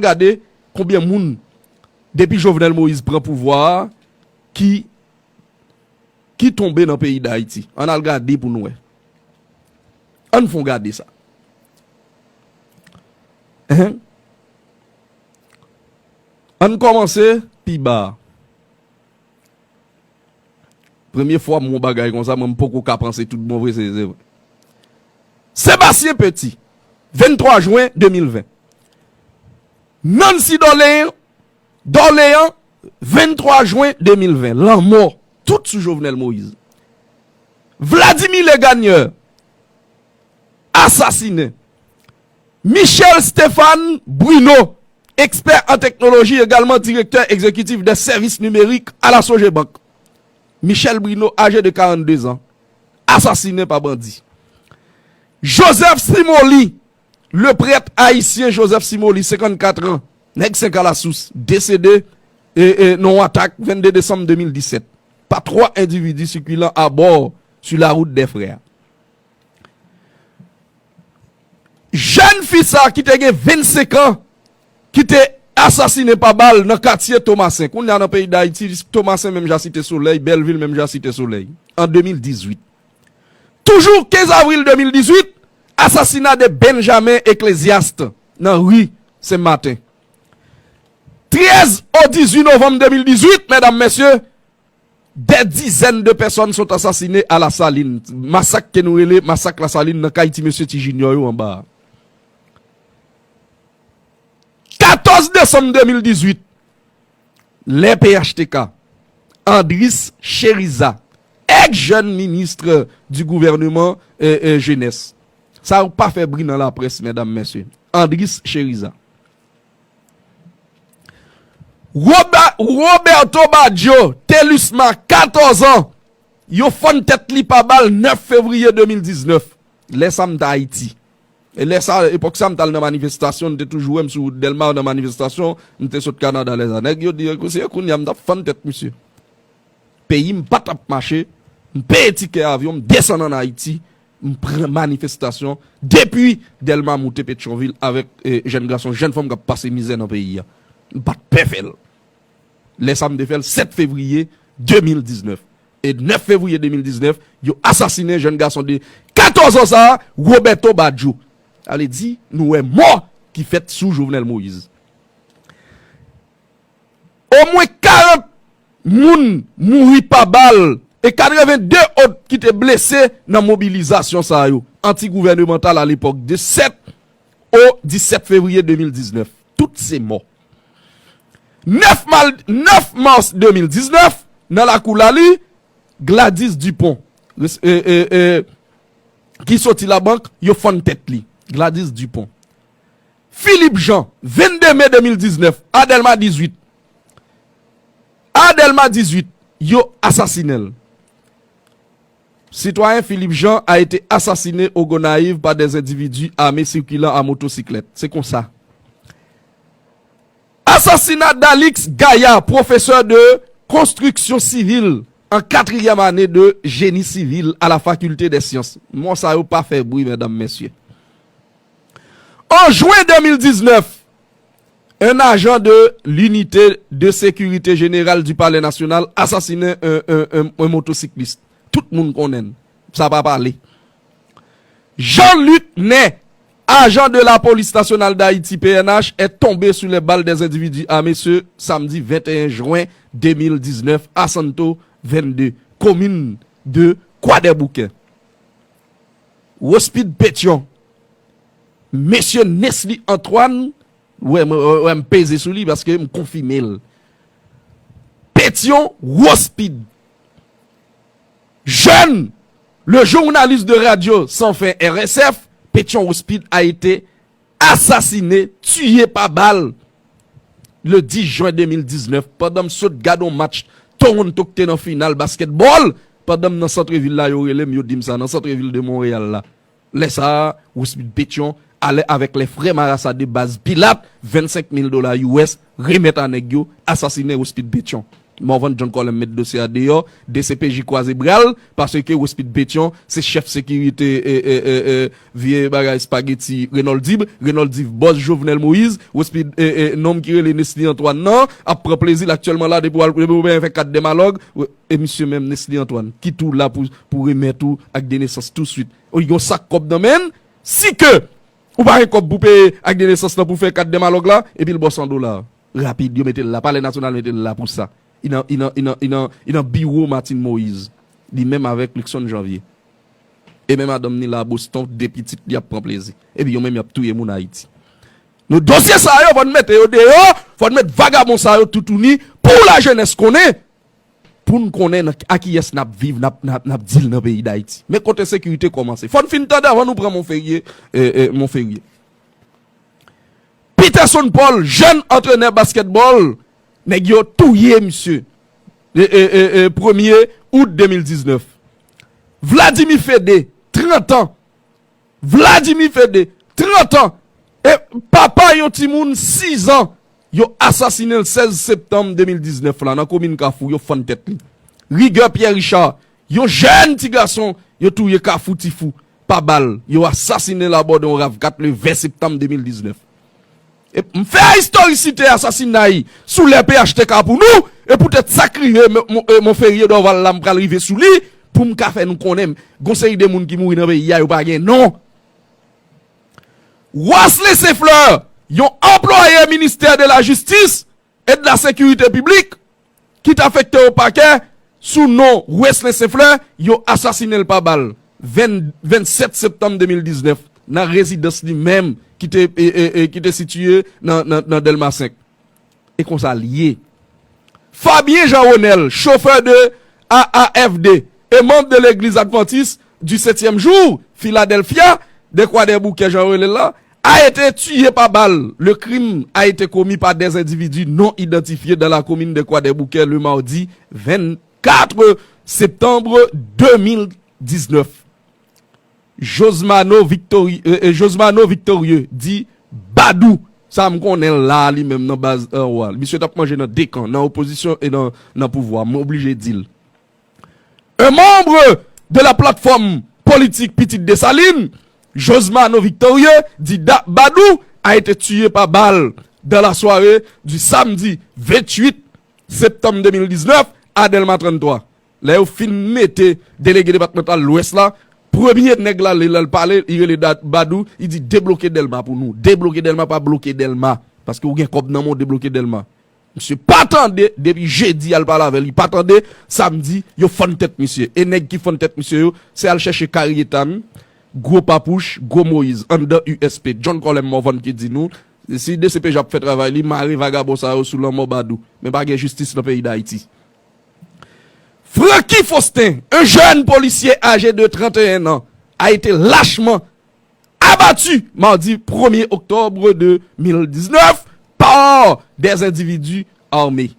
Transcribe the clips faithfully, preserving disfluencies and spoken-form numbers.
gade konbyen moun, depi Jovenel Moïse pran pouvwa a, ki, ki tonbe nan peyi Dayiti. Ann al gade pou n wè. Ann fè yon gade sa. Enhen. Ann kòmanse pi ba a. Premye fwa m wè yon bagay konsa, mwen m poko ka panse tout bon vre, se, se vre. Sébastien Petit, venntwa jen de mil ven. Nancy Dorléan, Dorléan, venntwa jen de mil ven. Lanmò, tout sou Jovenel Moïse. Vladimir Legagneur, asasinen. Michel Stéphane Bruno, expert en technologie, également directeur exécutif des services numériques à la Sogebank. Michel Bruno, âgé de quarante-deux ans, asasinen pa bandi. Joseph Simoli, le prêtre haïtien Joseph Simoli, cinquante-quatre ans, nèg Senkalasous, décédé, e, e, nan yon atak vennde desanm de mil disèt, pa twa endividi sikilan abò sou la wout dè frè. Jèn fi sa ki te gen vennsenk an, ki te asasinen pa bal nan katye Tomasen. Kounye a nan peyi Dayiti, Tomasen menm jan Site Solèy, Bèlvil menm jan Site Solèy, an de mil dizuit. Toujou kenz avril de mil dizuit, asasina de Benjamin Ecclesiaste nan ri Senmaten. Trèz au dizuit novanm de mil dizuit, medam, mesye, des dizaines de personnes sont assassinées à La Saline. Masak ke nou rele masak Lasalin nan kay ti mesye ti Junior yo anba a. Katòz desanm de mil dizuit, lè P H T K, Andris Chériza, ex-jeune ministre du gouvernement, euh, euh, jeunesse. Sa yo pa fè bri nan laprès, medam, mesye. Andris Chériza. Roba-, Roberto Baggio, Telusma, katòz an, yo fann tèt li pa bal nèf fevriye de mil diznèf. Lè sa m t Ayiti. E lè sa, epòk sa, m t al nan manifestasyon, m te toujou wè m sou wout Dèlma nan manifestasyon, m te sot Kanada lè sa. Nèg yo di, se kounye a m t ap fann tèt misye. Peyi m pa t ap mache, m peye tikè avyon, m desann ann Ayiti, m pran manifestasyon depi Dèlma moute Petyonvil avèk, eh, jèn gason, jèn fanm k ap pase mizè nan peyi a. M pa t pè fè l. Lè sa m te fè l sèt fevriye de mil diznèf. E nèf fevriye de mil diznèf, yo asasinen jèn gason de katòz an sa a, Roberto Baggio. Sa vle di, nou wè mò ki fèt sou Jovenel Moïse. Omwen karant moun mouri pa bal e katrevenndde òt ki te blese nan mobilizasyon sa yo, anti-gouvènemantal alepòk, de sèt o disèt fevriye de mil diznèf. Tout se mò. Nèf mal-, nèf mas de mil diznèf, nan lakou Lali, Gladys Dupont, res-, e, e, e, ki soti Labank, yo fann tèt li. Gladys Dupont. Philippe Jean, vennde me de mil diznèf, a Dèlma dizuit. A Dèlma dizuit, yo asasinen l. Citoyen Philippe Jean a été assassiné au Gonayiv par des individus armés circulant à motocyclette. Se konsa. Asasina Dalix Gaya, pwofesè de konstriksyon sivil an katriyèm ane de jeni sivil a la Faculté des Sciences. Mò sa yo pa fè bri, medam, mesye. An jen de mil diznèf, un agent de l'unité de sécurité générale du Palais National assassine un, un, un, un motocycliste. Tout moun konnen l. Sa pa pale. Jean-Luc Ney, agent de la Police Nationale d'Haïti, P N H, est tombé sous les balles des individus armés ce samedi vingt et un juin deux mille dix-neuf à Santo vingt-deux, commune de Kwadèboukè. Wospid Petyon, mesye Nesly Antoine, wè, m, wè, m peze sou li paske m konfime l. Petyon Wospid. Jeune, le journaliste de Radio Sans Fin, R S F, Petyon Wospid a été assassiné, tué par balle, le dis juin deux mille dix-neuf, pandan m sot gade yon match Toronto ki te nan final basketball, pandan m nan santrevil la, yo rele m, yo di m sa, nan santrevil de Montréal la. Lè sa a, Wospid Petyon, alè avèk lè frè marasa de baz Pilat, vennsenk mil dola U S, remèt a nèg yo, asasinen Wospid Petyon. Morvan John Colem met dosye a deyò, D C P J kwaze bra l, paske Wespid Petion se chèf sekirite e, e, e, e, vye bagay espageti Renold Dib, Renold Dib bòs Jovenel Moïse, Wespid e, e, nonm ki rele Nesly Antoine nan, ap pran plezi l aktyèlman la depi w al depi w fè kat dèmalòg, e misye menm Nesly Antoine, ki tou la pou, pou remèt ou ak de nesans touswit. Ou yon sak kòb nan men l, si ke ou pa gen kòb pou peye ak de nesans lan pou fè kat dèmalòg la, epi l ba w san dola. Rapid, yo mete l la. Palè Nasyonal mete l la pou sa. Li nan, li nan, li nan, li nan, li nan biwo Martine Moïse. Li menm avèk Luckson Janvier. E men madanm ni la Boston, de pitit li ap pran plezi. Epi yo menm y ap touye moun Ayiti. Nou dosye sa yo, fò n mete yo deyò, fò n met vagabon sa yo toutouni pou lajenès konnen, pou n konnen nan, a kiyès n ap viv, n ap, n ap, n ap deal nan peyi Dayiti. Men kote sekirite kòmanse. Fò n fin tande avan nou pran Monferrier, e, e, Monferrier. Peterson Paul, jèn antrenè baskètbòl, nèg yo touye misye. E, e, e, e, premye out de mil diznèf. Vladimir Fede, trant an. Vladimir Fede, trant an. E papa yon timoun sis an. Yo asasinen l sèz septanm de mil diznèf la nan komin Kafou, yo fann tèt li. Rigueur Pierre Richard, yon jèn ti gason, yo touye Kafou Tifou pa bal. Yo asasinen l abò de yon rav kat le ven septanm de mil diznèf. E m fè istorisite asasinay sou lè P H T K pou nou, e poutèt sa k rive Mon-, Mon-, e Monferrier Dorval la, m pral rive sou li, pou m ka fè nou konnen, gon seri de moun ki mouri nan peyi a, yo pa gen non. Wasley Saint-Fleur, yon anplwaye ministè de la jistis e de la sekirite piblik, ki t afekte o pakè sou non Wesley Saint-Fleur, yo asasinen l pa bal venn, vennsèt septanm de mil diznèf, nan rezidans li menm ki te, e, e, e, ki te sitiye nan, nan, nan Dèlma senk. E konsa l ye. Fabien Jean Renel, chauffeur de A A F D et membre de l'église adventiste du septième jour, Philadelphia, de Kwadèboukè, jan yo rele l la, a été tué par balle. Le crime a été commis par des individus non identifiés dans la commune de Kwadèboukè le mardi vingt-quatre septembre deux mille dix-neuf. Josmano Victori-, euh, euh, Josmano Victorieux, di Badou. Sa m konnen l la, li menm nan baz anwo a. Misye t ap manje nan de kan, nan opozisyon e nan, nan pouvwa. M oblije di l. Un membre de la plateforme politique Pitit Desalin, Josmano Victorieux, dit Da-, Badou, a été tué par balle dans la soirée du samedi vingt-huit septembre deux mille dix-neuf à Delma trente-trois. Lè yo fin mete delege depatmantal Lwès la, premye nèg la, lè l al pale, li rele Da-, Badou, li di, debloke Dèlma pou nou. Debloke Dèlma, pa bloke Dèlma. Paske ou gen kòb nan men w, debloke Dèlma. Misye pa tande, depi jedi al pale avè l, li pa tande, samdi, yo fann tèt misye. E nèg ki fann tèt misye yo, se al chèche Karyetan, Gwo Papouch, Gwo Moyiz, anndan U S P. John Colem Morvan ki di nou, si D C P J ap fè travay li, mare vagabon sa yo sou lanmò Badou. Men pa gen jistis nan peyi Dayiti. Francky Faustin, un jeune policier âgé de trente et un ans, a été lâchement abattu mardi premier octobre deux mille dix-neuf par des individus armés.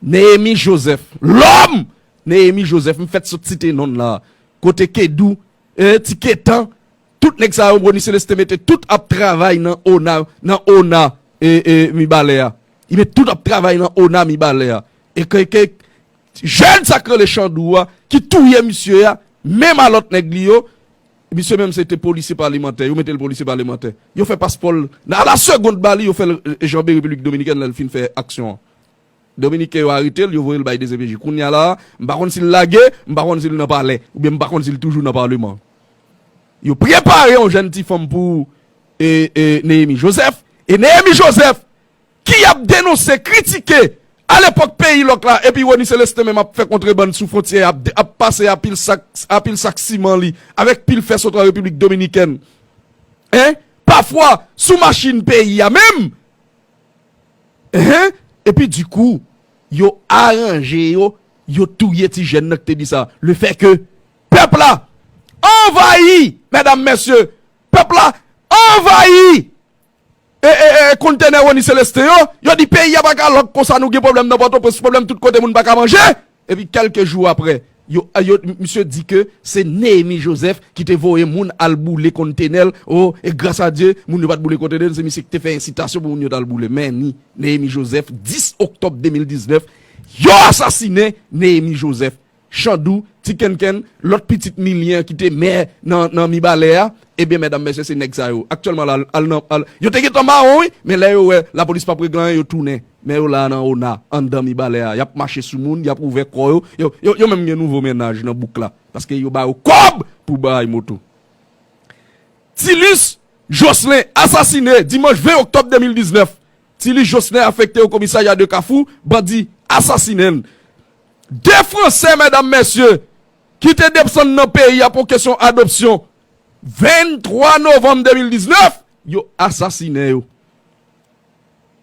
Néhémie Joseph, lòm! Néhémie Joseph, m fèt sot site non l la. Kote Kedou, eh, Ti Ketan, tout nèg sa yo, Rony Célestin mete tout ap travay nan ona, nan ona, e, e, Mibalè a. Li met tout ap travay nan ona Mibalè a. E ke, ke, jèn sa k rele Chandou a, ki touye misye a, menm a lòt nèg li yo, misye menm se te polisye palemantè, yo mete l polisye palemantè. Yo fè paspò l, nan la segond ba li, yo fè l, e, janbe Repiblik Dominikèn lè l fin fè aksyon an. Dominiken yo arete l, yo voye l bay D C P J. Kounye a la, m pa konn si l lage, m pa konn si l nan palè, oubyen m pa konn si l toujou nan paleman. Yo prepare yon jèn ti fanm pou, e, e, Néhémie Joseph. E Néhémie Joseph, ki ap denonse, kritike, alepòk peyi lòk la, epi Rony Célestin menm ap fè kontrebann sou fwontyè, ap, ap pase a pil sak, a pil sak siman li, avèk pil fè sot an Repiblik Dominikèn. Hein? Pafwa, sou machin peyi a menm, Ehe. Epi dikou, yo aranje yo, yo touye ti jèn nan ki te di sa. Le fè ke pèp la anvayi, medam, mesye, pèp la anvayi e, e, e, kontènè Rony Célestin yo, yo di peyi a pa ka lòk konsa, nou gen pwoblèm nan Pòtoprens, pwoblèm tout kote, moun pa ka manje. Epi kèlke jou aprè, yo, yo, misye di ke se Néhémie Joseph ki te voye moun al boule kontènè l. O, e gras a Dye, moun yo pa t boule kontènè l, se misye ki te fè ensitasyon pou moun yo t al boule. Men ni Néhémie Joseph, dis oktòb de mil diznèf, Yo asasinen Néhémie Joseph, Chandou, Ti Kenken, lòt pitit Milyen ki te mè nan, nan Mibalè a. Ebyen, medam, mesye, se nèg sa yo. Aktyèlman, la, al nan, al, yo te gentan mawon, wi, men lè yo wè lapolis p ap regle anyen, yo tounen. Men yo la nan ona, anndan Mibalè a. Y ap mache sou moun, y ap ouvè kò yo. Yo, yo, yo menm gen nouvo mennaj nan bouk la. Paske yo ba yo kòb pou bay moto. Tilus Jocelyn asasinen dimanch ven oktòb de mil diznèf. Tilus Jocelyn afekte o komisarya de Kafou, bandi asasinen l. De Fransè, medam, mesye, ki te desann nan peyi a pou kesyon adopsyon, venntwa novanm de mil diznèf, yo asasinen yo.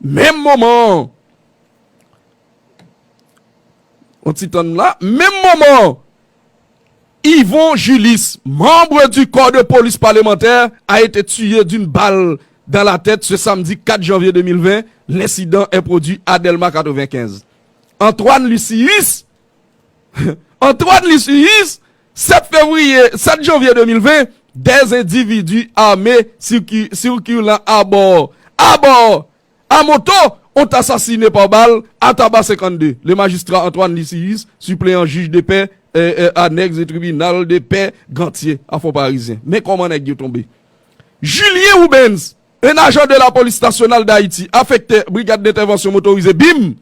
Menm moman an, on ti tann la, menm moman an, Yvon Julis, membre du corps de police parlementaire, a été tué d'une balle dans la tête ce samedi quatre janvier deux mille vingt. L'incident est produit à Delma quatre-vingt-quinze. Antoine Lucius, Antoine Lucius, sept février, sept janvier deux mille vingt, des individus armés circu- circulant à bord, à bord, à moto, ont assassiné par balle à Taba cinquante-deux le magistrat Antoine Lucius, suppléant juge de paix, euh, euh, annexe du tribunal de paix Gantier à Fond-Parisien. Men kòman nèg yo tonbe. Julien Rubens, un agent de la police nationale d'Haïti, affecté brigade d'intervention motorisée, bim,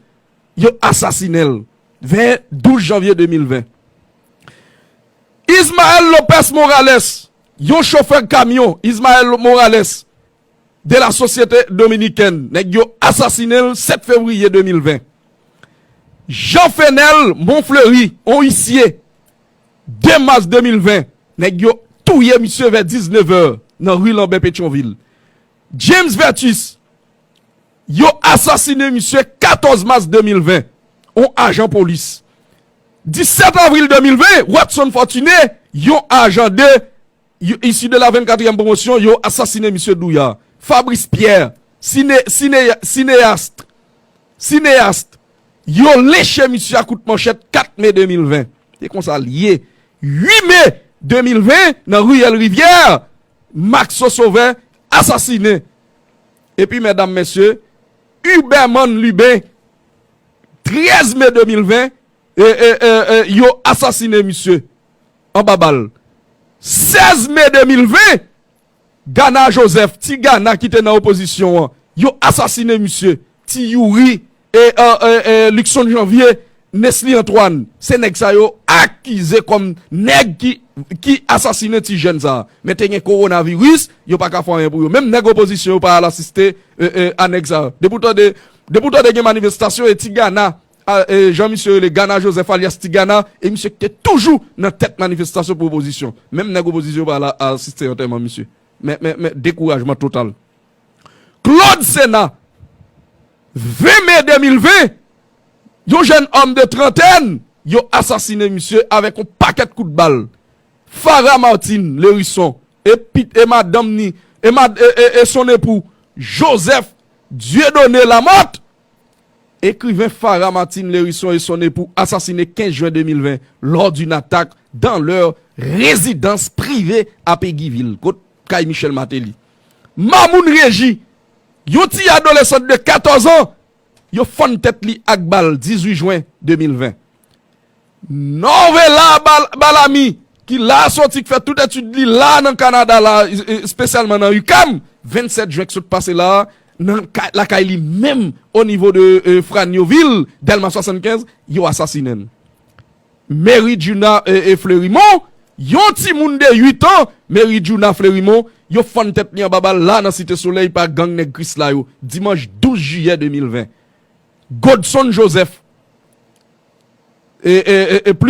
yo asasinen l vè douz janvye de mil ven. Ismael Lopez Morales, yon chofè kamyon, Ismael Morales, de la Société Dominicaine, nèg yo asasinen l sèt fevriye de mil ven. Jean Fenel Monfleury, yon isye, de mas de mil ven, nèg yo touye misye vè diznèf è nan ri Lanbè Petyonvil. James Vertus, yo asasinen misye katòz mas de mil ven, yon ajan polis. Disèt avril de mil ven, Watson Fortuné, yon ajan de, yo, isi de la vennkatriyèm pwomosyon, yo asasinen misye Douya. Fabrice Pierre, sine, sine, sineyast, sineyast, yo lenche misye a kout manchèt kat me de mil ven. Se konsa l ye. Uit me de mil ven, nan riyèl Rivyè, Maxo Sauveur asasinen. Epi, medam, mesye, Huberman Lubin, trèz me de mil ven, e, e, e, e, yo asasinen misye anba bal. Sèz me de mil ven, Gana Joseph, ti Gana ki te nan opozisyon an, yo asasinen misye. Ti Youri, e, e, e, e, Luckson Janvier, Nesly Antoine, se nèg sa yo akize kòm nèg ki, ki asasinen ti jèn sa a. Men te gen kowonaviris, yo pa ka fè anyen pou yo. Menm nèg opozisyon yo pa al asiste, e, e, a nèg sa a. Depi w tande, depi w tande gen manifestasyon, e ti Gana, a, e, jan misye rele, Gana Joseph alyas Ti Gana, e misye ki te toujou nan tèt manifestasyon pou opozisyon. Menm nèg opozisyon yo pa al a-, asiste antèman misye. Men, men, men, dekourajman total. Claude Sénat, ven me de mil ven, yon jèn òm de trantèn, yo asasinen misye avèk yon pakèt kout bal. Farah Martine Lherisson, e pit-, e madanm ni, e mad-, e, e, e son epou, Joseph Dieudonné Lamothe, ekriven Farah Martine Lherisson et son époux assassiné quinze juin deux mille vingt lors d'une attaque dans leur résidence privée à Péguy-Ville, kot kay Michel Martelly. Mamoun Reji, yon ti adolesant de katòz an, yo fann tèt li ak bal dizuit jwen de mil ven. Norvela Bal-, Balami, ki la soti, ki fè tout etid li la nan Kanada la, e, e, espesyalman nan UQAM, vennsèt jen k sot pase la, nan ka-, lakay li menm, o nivo de, e, Franyovil, Dèlma swasannkenz, yo asasinen l. Mary Juna, e, e, Fleurimont, yon timoun de uit an, Mary Juna Fleurimont, yo fann tèt li anba bal la nan Site Solèy pa gang Nèg Krisla yo, dimanch douz jiyè de mil ven. Godson Joseph, e, e, e, e plis